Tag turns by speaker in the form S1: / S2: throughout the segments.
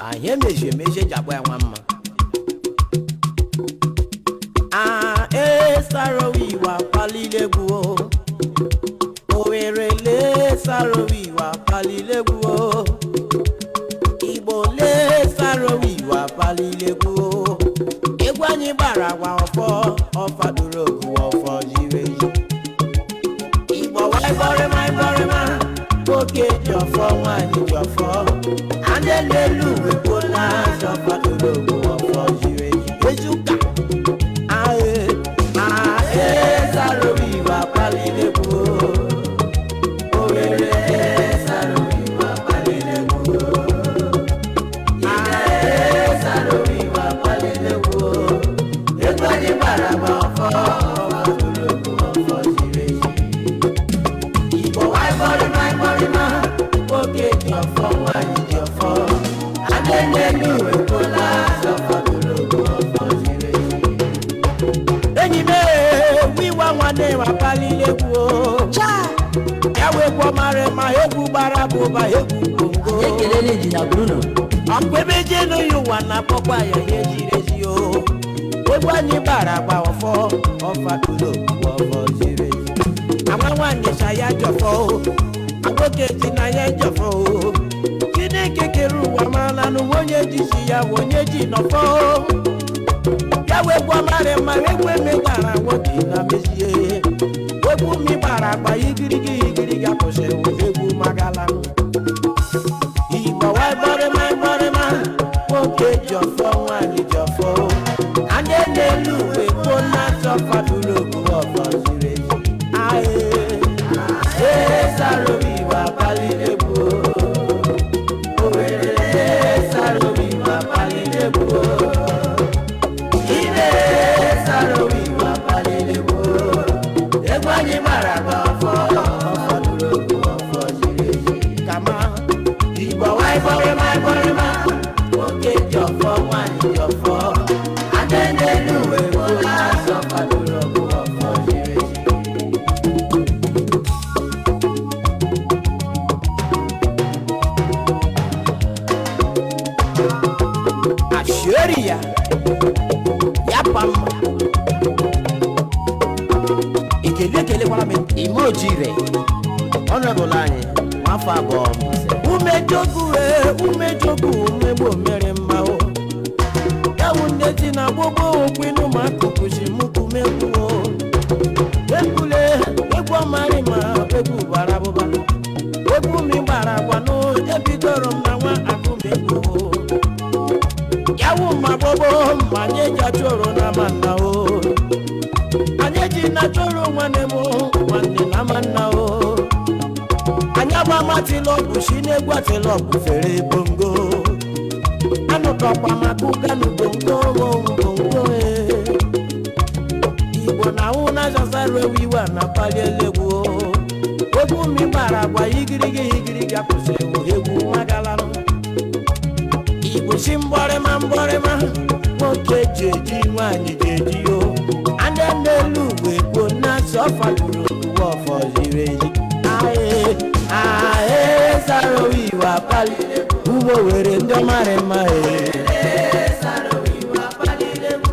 S1: Anyị emeji emeji eji agba ya nwa mma. A esarowiwa palilegwu o. Owere le sarowiwa palilegwu o. Igbo le sarowiwa palilegwu o. Egwu anyị gbara agwa ọfọ ọfadoro ogu ọfọ jiri eji. Igbo waịbọrịma ịbọrịma, nwoke ji ọfọ, nwaanyị ji ọfọ, anya elu elu wekwola azọ fadoro ogu ọfọ jiri eji. Ejuka ae ae sarowiwa palilegwu o. Owere sarowiwa palilegwu o. Ae sarowiwa palilegwu o. Egwu anyị gbara agba ọfọ ọfadoro ogu ọfọ jiri eji. Igbo waịbọrịma ịbọrịma, nwoke ji ọfọ, nwaanyị ji ọfọ, adenelu ekwola azọ fọdụrụ ogu ọfọ ziri ezi. Enyi m ee, wiwa nwanne m apalila egwu o. Ya wekwa mara ma egwu gbara bụba egwu bongo.
S2: Ekelele Injinia Bruno.
S1: Ọkwa ebe jenu ya ụwa na-akpọkwa ya ihe ziri ezi o. Egwu anyị gbara agba ọfọ ọfadụrụ ogu ọfọ ziri ezi. Agwa nwaanyị sa ya jọfọ o, nwoke ji na ya jọfọ o. Chineke kere ụwa mara n'ụwa onye ji si ya bụ onye ji nọfọ o. Ya wee gwa mara mma egwu emegara nwoke na mezie. Egwu mi gbara agba igirigi igirigi akwụsịrị egwu magala. Igbo waịbọrịma ịbọrịma, nwoke ji ọfọ, nwaanyị ji ọfọ, anya n'elu ekwo na achọ faduru ogu ọfọ ziri ezi. Ae ae sarowiwa palilegwu o. Owere sarowiwa palilegwu o. Ime sarowiwa palilegwu o. Egwu anyị gbara agba ọfọ ọfọdụrụ ogu ọfọ ziri ezi. Kama Igbo waịbọrịma ịbọrịma, nwoke ji ọfọ, nwaanyị ji ọfọ, adenelu wee azọ fadụrụ ogu ọfọ ziri ezi. Asheri ya ya pa mma. Ekele ekelekwara m
S2: Ime ojire Honorable anyị nwafọ abụọ Mbaise.
S1: Umejogu e umejogu umegbo mere mma o. Yawu nne di na gbogbo okwinu ma kụkụzi mukumegwu o. Ekwule egwu ọmarị ma egwu bara abụba. Egwu mi gbara agba nụ ebidoro m na nwa akụmegwu o. Yawu ma gbogbo ma nye ji achụrụ na ma nna o. Anyị ji na chụrụ nwanne m nwanne na ma nna o. Anyị agbamatịla ọgwụ si n'egwu atịla ọgwụ fere bongo. Anụtọkwa maka ụganụ bongo bongo ee. Igbo na ahụ na azazara ewu iwe a na-akpali elegwu o. Egwu mi gbara agba igirigi igirigi akwụsịrị egwu magalanụ. Igbo si mgbọrịma mgbọrịma, nwoke ji eji, nwaanyị ji eji o. Anya n'elu ugbo ekwo na asọ faduru oguwe ọfọ ziri ezi. Ae ae sarowiwa pali ugbo were ndị ọmarị mma ee.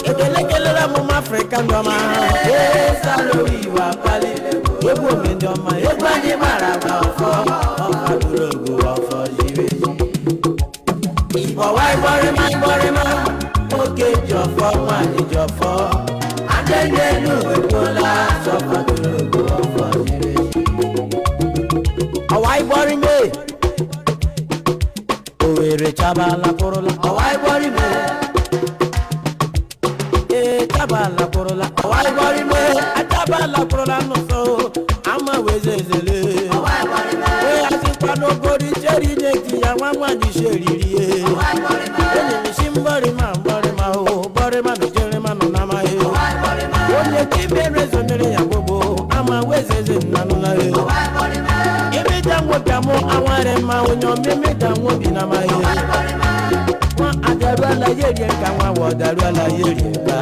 S1: Ekele kelere m ụmụ Afrịka ndị ọma. Ee sarowiwa pali egwu ome ndị ọma. Egwu anyị gbara agba ọfọ ọfaduru oguwe ọfọ ziri ezi. Igbo waịbọrịma ịbọrịma, nwoke ji ọfọ, nwaanyị ji ọfọ, adenelu ekwola azọ faduru ogu ọfọ ziri ezi. Ọwa ịbọrịma e, Owere chabala kwụrụla. Ọwa ịbọrịma e, ee chabala kwụrụla. Ọwa ịbọrịma e, achabala kwụrụla n'ụsọ o, ama weze ezele. Ee, asịkwa n'okporo ichere inye di ya nwa nwaanyị sheriri ye. Enyi m si mbọrịma mbọrịma o, bọrịma na jerịma nọ na amaghị onye ka imere ezomere ya gbogbo ama wezeze nnanụla ye. Imeda nwobi amụ awarị mma onye ọmịmeda nwobi na amaghị nwa adaruala ya erie nka nwa wa ọdaruala ya erie nka.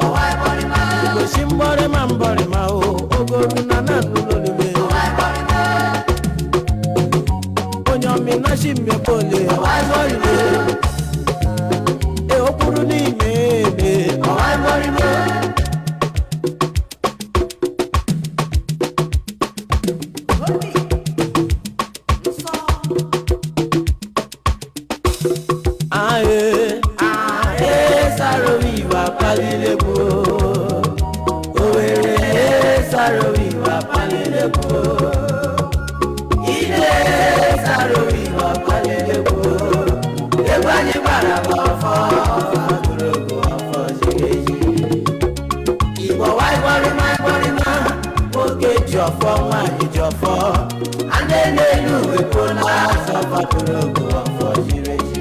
S1: Igbo si mbọrịma mbọrịma o, ogoru na nanụlolube. Onye ọmịna si mmekpole. Palilekwu. Owere Saro-Wiwa palilekwu. Ide Saro-Wiwa palilekwu. Egwu anyị gbara bụ ọfọ, ọfọ tụrụ ogu, ọfọ ziri ezi. Igbo waịgbarịma ịgbarịma, nwoke ji ọfọ, nwaanyị ji ọfọ, a na-elu elu ekwuola azọ, ọfọ tụrụ ogu, ọfọ ziri ezi.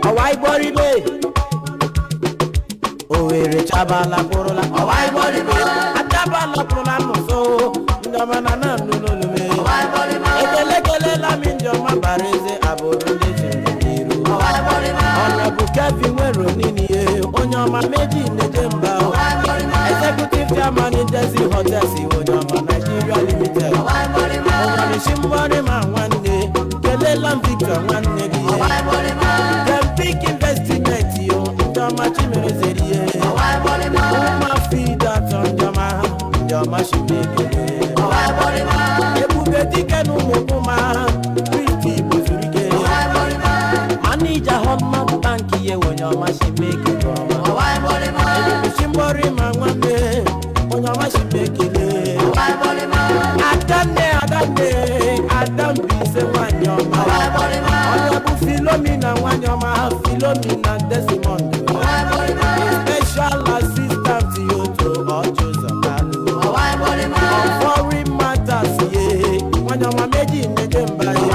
S1: Ọwa ịgbọrịbe, Owere chabala kpụrụla, ọwa ịgbọrịbe achabala kpụrụla n'ụzọ, ndị ọma na na-anụ n'olume. Ekele kelela m ndị ọma bara eze abụrụ ndị chiri n'iru. Ọnọbụ Kevin nwere oniniye, onye ọma meji neje mba o. Executive Chairman, Ndezi Hotels, onye ọma, Nigeria Limited. Onye mgbọrị ma nwanne, kelela m Victor nwanne gị. Dem Investment yo, ndị ọma chimerezeri ihe. Ụmụafọ atọ, ndị ọma, ndị ọma shimekele. Ebube dike na ụmụ ụma kristi Igbo zuru ike. Manija Hallmark Bank ihe, onye ọma shimekele ọma. Ebuchi mgbọrị ma nwanne, onye ọma shimekele. Adanne, Adanne, Adambise nwanyị ọma. Onye bụ Filomena nwanyị ọma, Filomena Desmond. Special Assistant yoto Ọchụzọ Kalu on foreign matters ye, nwanyị ọma méjì nyeje mba ye.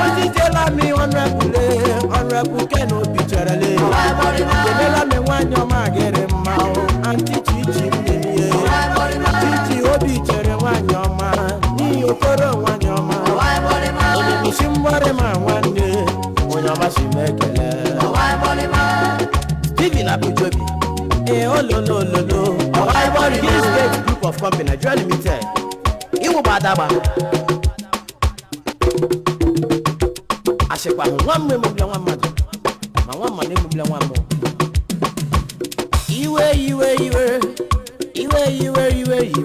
S1: Ojijela mi Honorable, Honorable Ken Obi cherele. Kelela mi nwanyị ọma gịrị mma o, Aunty Chichi mmiri ye. Chichi Obi chere nwanyị ọma n'ihi okoro nwanyị ọma. Isi mgbọrị ma nwanne, onye ọma si m ekele. Stephen Abujobi ee, ololololo, Kingsgate Group of Company Nigeria Limited, ịwụba adagba asịkwa hụ nwa mmụ emegbula nwa mmadụ, ma nwa mmadụ emegbula nwa mmụọ. Iwe, iwe, iwe, iwe, iwe, iwe, iwe.